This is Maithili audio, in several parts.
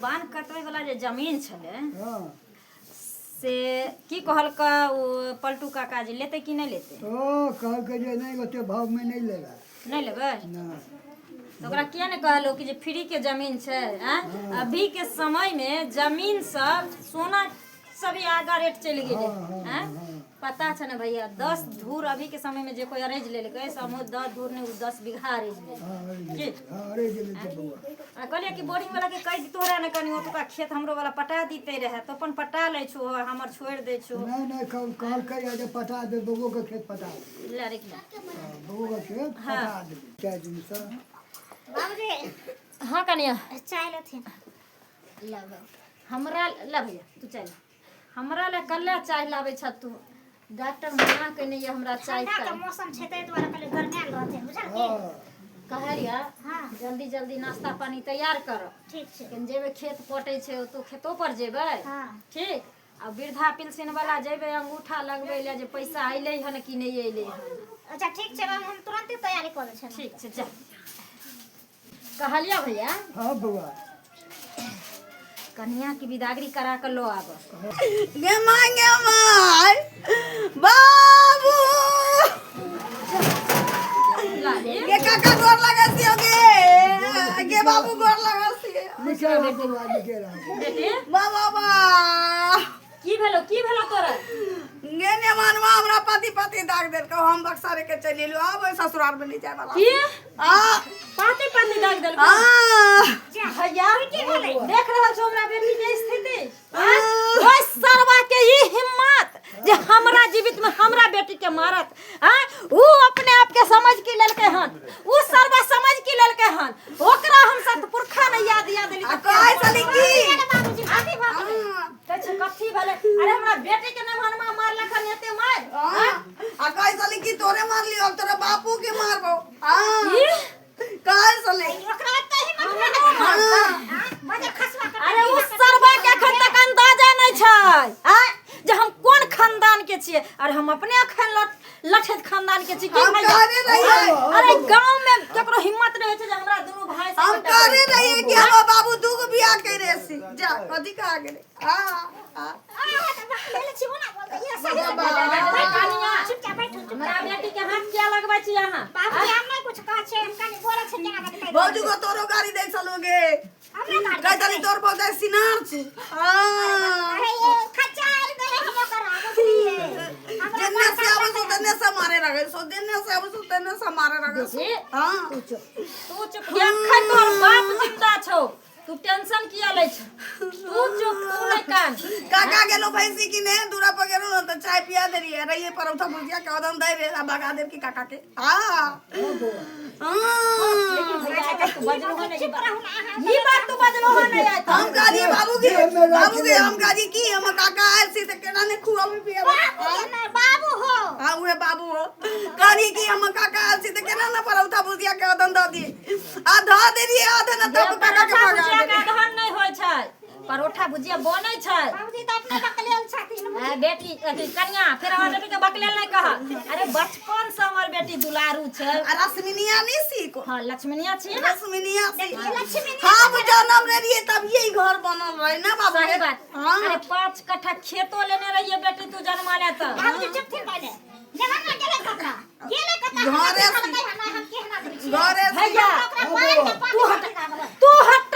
बान्ह कटबै वाला जे जमीन छलै हँ से की कहलकै ओ पलटू काका जे लेतै कि नहि लेतै? ओ कहलकै जे नहि, ओते भावमे नहि लेगा। नहि लेबै? नहि। तऽ ओकरा किया नहि कहलहुँ कि जे फ्रीके जमीन छै? आँय, अभीके समयमे जमीन सब सोना सब भी आगा रेट चलि गेलै। आँय, पता छै ने भैया, 10 धूर अभी के समय में जे कोई अरेज लेलकै, समूह 10 धूर नहीं, उ 10 बीघा अरेज लेलकै की? हँ, अरेज लेलकै बौआ। आ कहलियै कि बोरिंग वाला के कहि तोहरा ने कनि ओतुका खेत हमरो वाला पटा दिते रहे, तो अपन पटा लै छो, हमर छोड़ि दै छो। नहि नहि, कहलकै जे पटा दे, बौओ के खेत पटा दे। ले रे, ले। हँ, बौओ के खेत पटा देबै 4 दिनसँ। बाबूजी। हाँ कनिया। चाय लेथिन। ले हमरा ले भैया, तू चाय ले। हमरा ले कल्ले चाय लाबै छ तू? डॉक्टर मना केने ये हमरा चाय। ठंडा के मौसम छै, ताहि दुआरे कहलियै गरमायल रहतै, बुझल की? कहलियै। हाँ। जल्दी जल्दी नाश्ता पानी तैयार कर। ठीक छै। लेकिन जेबै खेत पटै छै, ओतौ खेतो पर जेबै। हाँ। ठीक, आ वृद्धा पेंशन वाला जेबै अंगूठा लगबै ले, जे पैसा अयलै हन कि नहि अयलै हन। अच्छा, ठीक छै, हम तुरंते तैयारी कऽ दै छियै। ठीक छै, जा। कहलियै भैया। हाँ बौआ। कन्या के विदागरी करा के लो आब। गे माय, गे माय, बाबू गे, काका गोर लगै छियौ गे, गे बाबू गोर लगै छियौ। नीके रह बौआ, नीके रह। बेटी। बाबा बा। की भेलो, की भेलो तोरा? गे ने मानवा, हमरा पति पति दाग देलकौ, हम बक्सा रे के चलि एलौ, आब ओहि ससुराल में नहीं जाय वाला। की? आ। पाते पाते दाग देलकौ? आ। भैया, की भेलै? देख रहल छौ हमरा बेटी के स्थिति? ओइ सरवा के ई हिम्मत जे हमरा जीवित में हमरा बेटी के मारत? आँय, ऊ अपने आप के समझ के लेलकै हन, ऊ सरवा समझ के लेलकै हन। ओकरा हम सतपुरखा नहीं याद याद आ कहै छली की बाबूजी, कथी भऽ गेलै? कहै छै कथी भेलै? अरे, हमरा बेटी के नाम हनुमा मारलक हन एते मार। आ कहै छली की तोरे मारलियो, अब तोरा बापू के मारबो। हाँ। की? कहै छली। ओकरा एते हिम्मत भेलै? हाँ, बजर खसवा के। अरे, उ सरवा के एखन तक अंदाजा नहीं छै आँय जे हम कोन खानदान के छियै। अरे, हम अपने एखन लठैत खानदान के छी की हम भैया? कहने रहियै। अरे, गांव में केकरो हिम्मत नहीं होइ छै जे हमरा दुनू भाई से हम टक्कर। कहने रहियै कि हमर बाबू दूगो बियाह करे सी जा कथी कहा गेलै? आ आ। अहाँ तऽ बकलेल छी, ओना बोलतै, ये सही से बाबा। कनिया। चुपचाप बैठू, चुपचाप। हमरा बेटी के हाथ किया लगबै छी अहाँ? बाबूजी, हम नहि कुछ कहै छियै, हम कनि बोलै छियै केना बजतै। भौजी को तोरो गाड़ी दै छलौ गे। हमरा गाड़ी? कहै छली तोर भौजाइ सिनार छै। हाँ। अरे, ये खचार दे हम ओकरा, बुझलियै? हमरा जेन्ने से आबै छौ तेन्ने से मारे लगै छौ, जेन्ने से आबै छौ तेन्ने से मारे लगै छौ। बेटी, हाँ। तू चुप, तू चुप। एखन तोहर बाप जिंदा छौ, तू टेंशन किया लै छ? तू चुप, तू नहि कान। काका गेलो भैंसी किने, दूरा पर गेलो न तऽ चाय पिया देलियै, रहिए परौठा भुजिया के अदन दै रे आ भगा देब की काका के। हाँ हाँ। लेकिन भैया, आइ तक तू बजलो हन ई बात, ई बात तू बजलो हन नहीं आइ तक। हम कहलियै बाबू के, बाबू के हम कहलियै कि हम काका आयल छी तऽ केना नहि खुआबी पियाबी? बाबू नहि, बाबू हो। हाँ, उहे बाबू हो। कहलियै कि हम काका आयल छी तऽ केना ने परौठा भुजिया के अदन दऽ दियै? आ धऽ देलियै अदन आ तब काका के परोठा भगा भुजिया के देलियै। अदहन नहि होइ छै, परोठा भुजिया बनै छै। बाबूजी तऽ अपने बकलेल छथिन। आ बेटी, अथी कनिया, फेर हमर बेटी के बकलेल नहि कह। अरे, बचपन से हमर बेटी दुलारू छै। आ रश्मिनिया नहीं सीखो। हाँ, लक्ष्मणिया छियै ने। रश्मिनिया सी। लक्ष्मीनिया। हम जनम रहिए तब यही घर बनल रहे ना बाबू? सही बात। हाँ। अरे, 5 कट्ठा खेतो लेने रहिए बेटी तू जन्माले तऽ। बाबूजी, चुप थिन पहिले। जमाना गेलै कतऽ, गेलै कतऽ? घरे हमरा से- देखलकै हन, हम केहना देबै छियै? घरे से- भैया। ओकरा मारि के पाँच तू हट। गोटी लागबै। तू हट,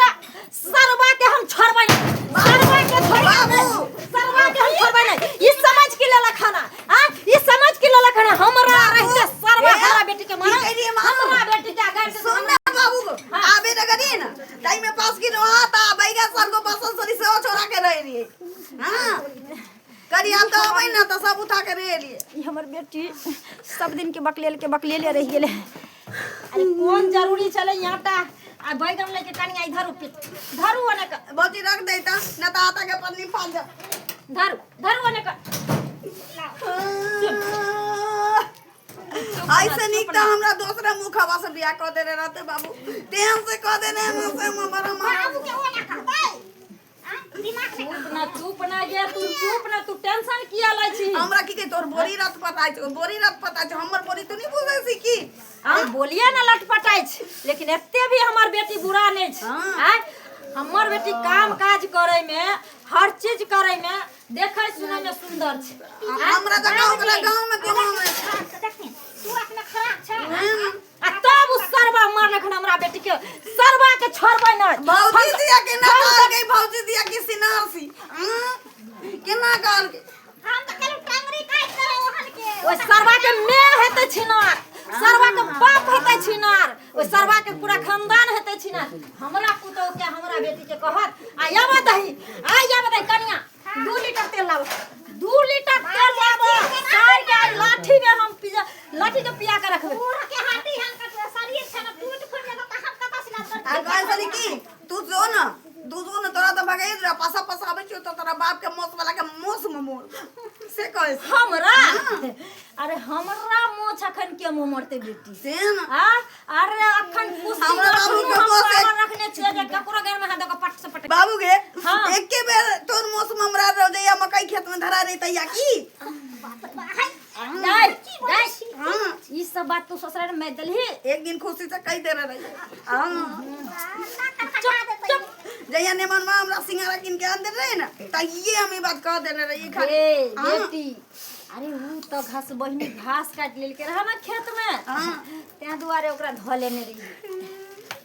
सरवा के हम छोड़बै नहीं, सरवा के छोड़बै बाबू। नहीं, सरवा के हम छोड़बै नहीं। ई समझ के लेला खाना आ, ई समझ के लेला खाना, हमरा रहते सरवा ए, हमरा बेटी के मारा। की कहलियै मामू? हमरा बेटी के अगर सुन ना बाबू, आबे न करी ना ताई में पास की रहा था बैगा सर को बसन सरी से छोड़ा के रह रही। हां, करी हम तो आबै ना तो सब उठा के रह लिए। ई हमर बेटी सब दिन के बकलेल के बकलेले रहि गेलै। अरे, कोन जरूरी छलै ई आटा आ बैगन लैके? कनिया, इधर उपे धरू ओने क। भौजी, रख दे ता ना तो आता के पन्नी फाड़ जा। धरू, धरू ओने क। ऐसे नीक तऽ हमरा दोसरा मुखवा से बियाह कऽ देने रहते बाबू, तेहन से कऽ देने हम से हमर बाबू के ओना कहतै आ दिमाग नहि। चुप ना, चुप ना गे, तू चुप ना। तू टेंशन किया लै छी? हमरा की कहे, तोर बोरी रत पता छौ, बोरी रत पता छौ, हमर बोरी तू नहीं बुझै छी की? अरे, बोलिए ना लटपटाइ छै, लेकिन एते भी हमर बेटी बुरा नहि छै। हाँ। आँय, हमर बेटी काम काज करे में हर चीज करे में देखै सुनै में सुंदर छै। हमरा तऽ गाँव गाँव में कोनो में सूरत में खराब छै। आ तब उ सरबा मारलखन हमरा बेटी के, सरबा के छोड़बै नहि। भौजी दिया के ना कहल गई, भौजी दिया की सिनारसी केना कहल गई? हम तऽ कहलहुँ टांगरी काटि देबै ओहन के। ओहि सरबा के my हेतै छिनार, सरबा के बाप हेतै छिनार, ओहि सरबा के पूरा खानदान हेतै छिनार। हमरा पुतोह के हमरा बेटी के कहत आ आबऽ दही, आ आबऽ दही। कनिया 2 लीटर तेल लाबऽ, 2 लीटर तेल लाबऽ, सार के आइ लाठी में हम पिया, लाठी के पिया के रखबै। पूरा के हाथी हम कत शरीर छै ने टूट फूट जेतौ तऽ हम कतऽ से लाभ आ करबै? कहै छली की तू जो न, तू जो न, तोरा तऽ भगाइ दे, पासा पासा आबै छियौ तऽ तोरा बाप के मोस वाला के मोस में मोर से कहै छै। हमरा? अरे हमरा मोछ अखन के मुँह मरतै बेटी? से न। आ अरे अखन कुश्ती हमरा बाबू के हम मोछ पावर रखने छियै जे ककरो घर में हाथ दऽ के पट से पट। बाबू गे, हाँ। एके बेर तोर मोस में हमरा रह जइया मकई खेत में धरा रही तैया की? दाइ दाइ, हाँ। ई सब बात तू ससुराल में देलही? एक दिन खुशी से कह दे रही। हाँ। चुप चुप। जइया नेमन माँ हमरा सिंगारा किन के आन दे रहे ना, तहिए हम ई बात कह देने रही खाली। ए हाँ। बेटी, अरे ऊ तो घास बहिनी घास काटि लेलकै रहे ना खेत में, हाँ। तें दुआरे ओकरा धऽ लेने रही।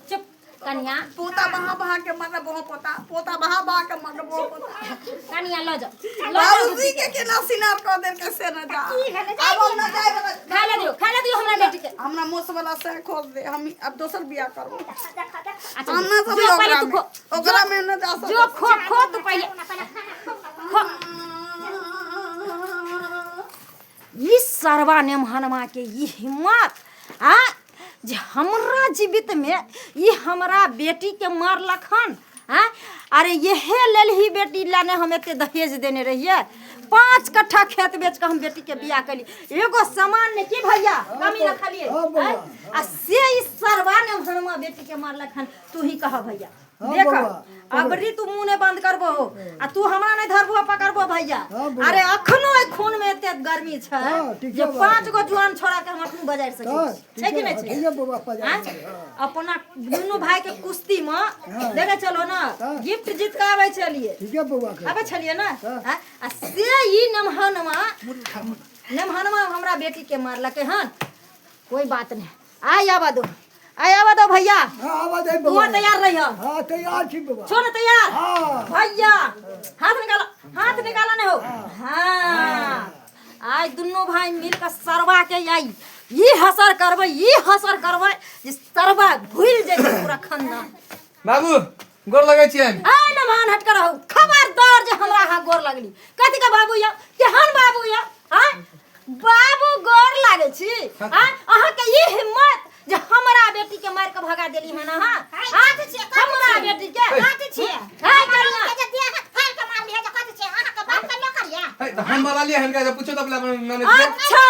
चुप कनिया। पोता बहा बहा के मरबो हो, पोता पोता बहा बहा के मरबो हो पोता। कनिया लऽ जाओ, लऽ जाओ। बाबूजी के केना सिनार कह देल के से न जा। की भेलै? अब हम न जाए वाला। खाय ले दियौ, खाय ले दियौ हमरा बेटी के। हमरा मोस वाला से खोज दे, हम अब दोसर बियाह करबो। देखा देखा। अच्छा, हम ना सब जो पहिले ओकरा तू में खो, ओकरा में न जा जो सकै। खो खो तू पहिले पहिले खाना खो। खो। ई सरवा नेमहनमा के ई हिम्मत आ जे हमरा जीवित में ई हमरा बेटी के मारलक हन? आ अरे यहे लेल ही बेटी ला ने हम एते दहेज देने रहियै। 5 कट्ठा खेत बेच के हम बेटी के बियाह कैली, एगो सामान ने की भैया कमी रखलियै? हाँ बौआ। आ से ई सरवा नेमहनमा बेटी के मारलक हन। तू ही कह भैया। हाँ देख बौआ। अबरी तू मुंह नहीं बंद करबो हो आ तू हमरा नहीं धरबो पकड़बो भैया। हाँ बौआ। अरे अखनो एहि खून में एते गर्मी छै हाँ, ठीके जे बात। 5 गो जुआन छोड़ा के हम अखनो बजारि सकै हाँ, छी। छै कि नहि छै? ठीके बौआ, बजारि आँय? सकै, हाँ। अपना दुनू भाई के कुश्ती में देखे चलो ना, हाँ। गिफ्ट जीत के आबै छलियै। ठीके बौआ के। आबै छलियै ना? हाँ। आँय? आ से ई नमहनमा नमहनमा हमरा बेटी के मारलकै हन। कोई बात नहीं, आइ आबऽ दो, आइ आबऽ दो भैया। हाँ, आबऽ दे तू बौआ। तैयार रहिह। हाँ तैयार छी बौआ। छो ने तैयार? हाँ। भैया हाथ निकालो, हाथ निकालो ने हो। हाँ आइ दुनू भाई मिल के सरवा के आई ई हसर करबै, ई हसर करबै जे सरवा भूलि जेतै पूरा खानदान। बाबू गोर लगै छियनि। आइ नमहान हट कर रहू, खबरदार जे हमरा अहाँ गोर लगली। कथी के बाबू यौ, केहन बाबू यौ? आँय बाबू गोर लागै छी? आँय अहाँके ई हिम्मत जे हमरा बेटी के मारि के भगा देली हन अहाँ? आँय हमरा बेटी के कथी छियै? आँय कनिया। के जे देह हाथ फाड़ि के मारलियै जे कथी छियै? अहाँके बाप के नौकर यऽ? है, तऽ हम मारलियै हनका जे पूछो तऽ अपना ननद के। अच्छा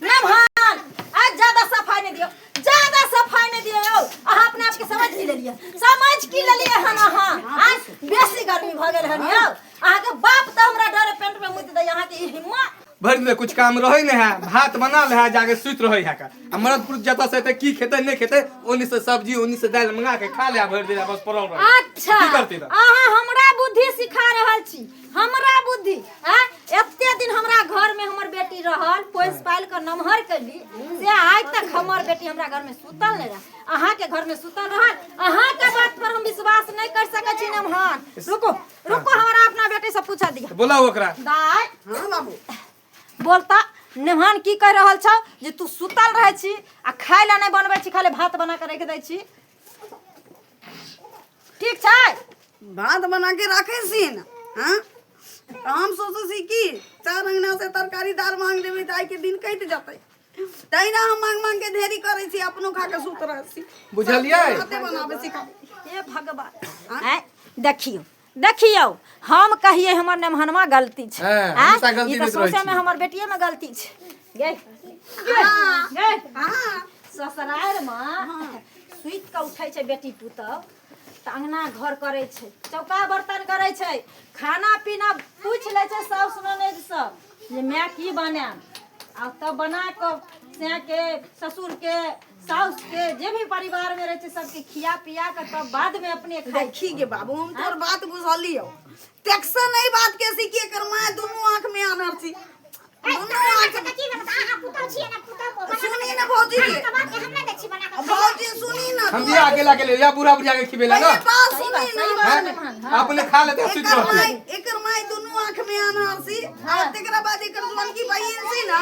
नमहान, आज ज्यादा सफाई नहीं दियो, ज्यादा सफाई नहीं दियो यौ। अहाँ अपने आप के समझ की लेलियै, समझ की लेलियै हन अहाँ? आज बेसी गर्मी भऽ गेल हन यौ। अहाँके बाप तऽ हमरा डरे पेंट में मुति दैया, अहाँके ई हिम्मत? भरि दिन कुछ काम रहै नहि है, भात बना ले है जाके सुति रहै है का। आ मरद पुरुष जतऽ से एतै की खेतै नहि खेतै, ओन्नी से सब्जी ओन्नी से दालि मंगा के खा ले, भरि दिन बस पड़ल रहै। अच्छा की करतै तऽ? अहाँ हमरा बुद्धि सिखा रहल छी, हमरा बुद्धि? आँय एते दिन हमरा घर में हमर बेटी रहल, पोसि पालि कऽ नमहर कैली, से आइ तक हमर बेटी हमरा घर में सुतल नहि रहल। अहाँके घर में सुतल रहल, अहाँके बात पर हम विश्वास नहि कर सकै छी नमहर। रुको रुको, हमरा अपना बेटी से पूछा दिया। बोलाउ ओकरा। दाइ। हाँ बाबू। बोलता नेहान की कहि रहल छौ जे तू सुतल रहै छी आ खाय लए नहि बनबै छी, खाली भात बना के राखि दै छी, ठीक छै? भात बना के राखे छी ने। हाँ तऽ हम सोचै छी कि चार अंगना से तरकारी दाल मांग लेबै तऽ आइके दिन कटि जेतै, तहिना हम मांग मांग के ढेरी करै छी, अपनो खा के सुत रहै छी। बुझलियै? भाते बनाबै छी खाली। हे भगवान, आँय देखियौ देखियौ, हम कहियै हमर नेमहनमा गलती छै। हाँ, आँय? हमेशा गलती ई तऽ दैत रहै सोचै में छी। हमर बेटिये में गलती छै। गै गै गै, हाँ। ससुरारि में सुति कऽ उठै छै बेटी पुतहु तऽ अङ्गना घर करै छै, चौका बर्तन करै छै, खाना पीना पूछि लै छै साउस ननदसँ जे माय की बनायब, आ तब बना कऽ सै के ससुर के साउस के जे भी परिवार में रहै छै सबके खिया पिया के तब बाद में अपने खाइ। देखी गे बाबू, हम तोर बात बुझलियो। टेक्शन नहीं बात के सी के एकर माय दुनू आंख में आनर छी, दुनू आंख तऽ की भेल? तऽ अहाँ पुतहु छियै ने, पुतहु बना सुनी ने भौजी के। अहाँके बात के हम नहि दै छी बना कऽ। भौजी सुनी ने, हम बियाह अकेला के लिए या बूढ़ा बुढ़िया के खिबेला ना। पहिले बात सुनी सही ने। बात। हैं? अपने खा लेते सुति एकर रहते। माय, एकर माय दुनू आंख में आनर छी आ तेकरा बाद एकर जुअनकी बहिन छी ना,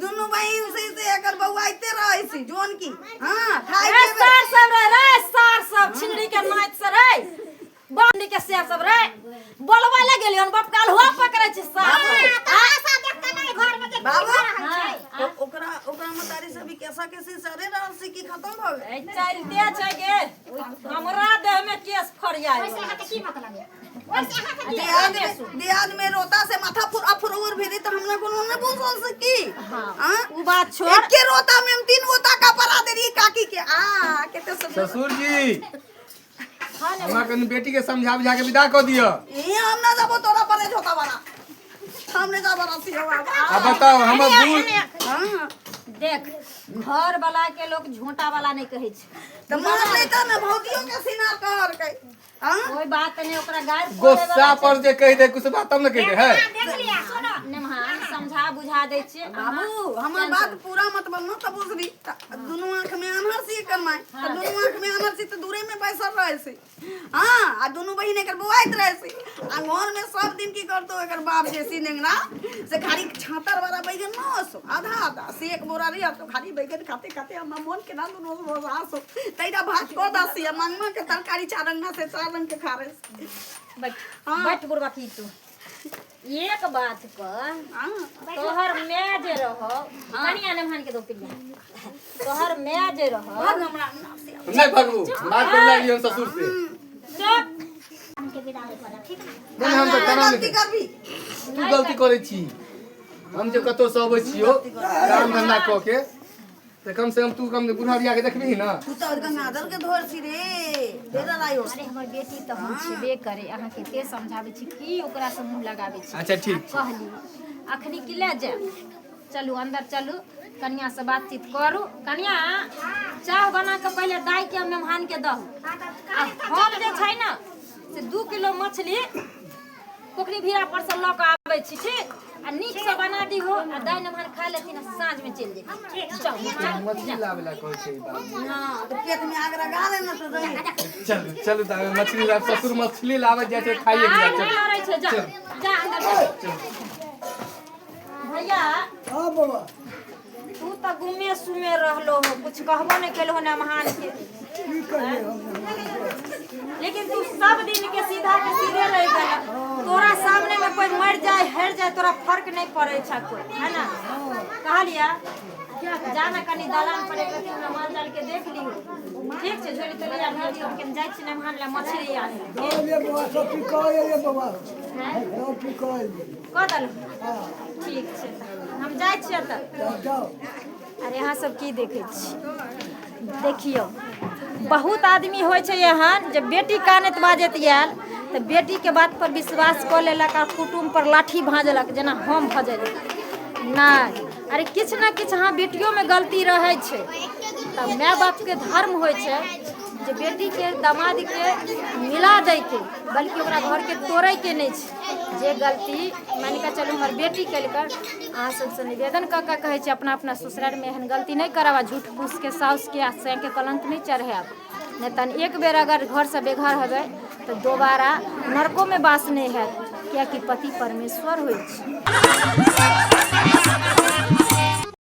दुनू बहिन से से एकर बौआइते रहै छी जुअनकी। हां, खाइ रे के सार सब रे, रे सार सब छिनरी के नाच से रे, बांडी के से सब रे बोलबा ले गेलियन बाप काल हुआ पकड़ै छी सार। हाँ, तऽ आशा देख कऽ नहि घरमे के की बाबू। भऽ रहल छै। ओकरा ओकरा मतारी से भी कैसा कैसी सरे रहल छी कि खत्म भ गेल? ए चलते छै गे, हमरा देह में केस फरियाय। ओहिसँ अहाँके की मतलब यऽ? ओहिसँ अहाँके की? दियाद में, दियाद में रोता से माथा फुर अफुर भेली त हमरा कोनो ने बुझल से की। हां, उ बात छोड़। एके रोता में हम तीन गोता का परा दे रही काकी के। आ केते सुंदर। ससुर जी, हमरा कनि बेटी के समझा बुझा के विदा कऽ दिअ। ई हम ना जाबो तोरा पर झोका वाला, हम नहीं जाबो रसी हो बाबा। आ बताओ हमर बूढ़। हां, देख, घर वाला के लोग झोंटा वाला नहीं कहै छै। त मार ले त ना भौजियो के सिनार कहर के। हां, कोई बात नहीं, ओकरा गाय गुस्सा पर जे कहि दे कुछ बात तब ने कहि दे है। देख लिअ, सुनो। नेमहान समझा बुझा दै छियै। बाबू, हमर बात पूरा मत बोलना त बुझली। त दुनू आंख में आन्हर छी एकर माय, त दुनू आंख में आन्हर छी त दूरे में बैसल रहे छी। हां, आ दुनू बहिन एकर बौआइत रहे छी। आ घर में सब दिन की करतो एकर बाप जे सी नेंगरा से खाली छातर वाला बैगन न सो आधा आधा से एक बोरा रही तो खाली बैगन खाते खाते हमरा मन के ना दुनू बोरा सो तैरा भात को दासी आ मांग मांग के तरकारी चार रंग से चार रंग के खा रहे छी। बैठ। हाँ। बैठ बुढ़बा की तू एक बात कह। हां। तोहर my जे रहो कनिया नेमहान के दो पिलिया, तोहर my जे रहो। भाग हमरा अंगना से। नहीं भगू, बात कर लागियो ससुर से। चुप। हमके विदा होय पड़त, ठीक ने? नहीं, हम तऽ केना गलती नहि करबी? तू गलती करै छी। हम जे कतौ से अबै छियौ काम धंधा कऽ के तऽ कम से कम तू कम बूढ़ा बियाह के देखबही ना। तू तऽ गंगाधर के धोर छी रे, ढेर आयो। अरे हमर बेटी तऽ हम छेबे करे, अहाँके ते समझाबै छी की ओकरा से मुँह लगाबै छी। अच्छा, ठीक छै। कहली अखनी की ले जायब, चलू अंदर चलू, कनिया से बातचीत करू। कनिया, चाह बना के पहिले दाई के मेहमान के दहू। हाँ, तऽ आ हम जे छै ने से 2 किलो मछली पोखरी भीड़ा पर से लऽ कऽ आबै छी, ठीक? आ नीक से बना दीहो आ दाई मेहमान खा लेथिन आ साँझ में चलि जेथिन। चलू चलू। मछली लाबै ला कहै छै ई बात। हाँ, तो पेट में आग लगा लेना तो रही। चलू चलू तऽ मछली लाब, ससुर मछली लाबै जाइ छै खाइए के आइ चलू। नहि लड़ै छै, जा जा अंदर जा। भैया। हाँ बाबा। तू तऽ गुमे सुमे रहलो हो, कुछ कहबो नहि केलहो ने महान के। की करिए हम? लेकिन तू सब दिन के सीधा के सीधे रह गेल। तोरा सामने में कोई मर जाए हर जाए तोरा फर्क नहीं पड़े छा कोई, है ना? कहलिया जाना कनी दलान पर एक रत्ती हमरा माल जाल के देख लिहो, ठीक छै? झोली तोली आर धर दिहो, हम जाइ छी मेहमान ला मछली आने। दऽ ये बाबा, सब ठीक कह ये बाबा, सब ठीक कह ये। कऽ देलहुँ? ठीक छै, तऽ हम जाइ छियै तऽ। जाओ जाओ। अरे अहाँ सब की देखै छी? देखियौ, बहुत आदमी होइ छै एहन जे बेटी कानैत बाजैत आयल तऽ बेटीके बात पर विश्वास कऽ लेलक आ कुटुम्ब पर लाठी भाँजलक, जेना हम भजलियै नहि। अरे किछु ने किछु अहाँ बेटियोमे गलती रहै छै तऽ माय बापके धर्म होइ छै जे बेटीके दमादके मिला दैके, बल्कि ओकरा घरके तोड़ैके नहि छै। जे गलती मानि कऽ चलू हमर बेटी केलकै, अहाँ सबसँ निवेदन कऽ कऽ कहै छी, अपना अपना ससुरारिमे एहन गलती नहि करब आ झूठ फूसके साउसके आ सैके कलङ्क नहि चढ़ायब। नहि तहन एक बेर अगर घरसँ बेघर हेबै तऽ दोबारा नरकोमे वास नहि हैत, किएकि पति परमेश्वर होइ छै।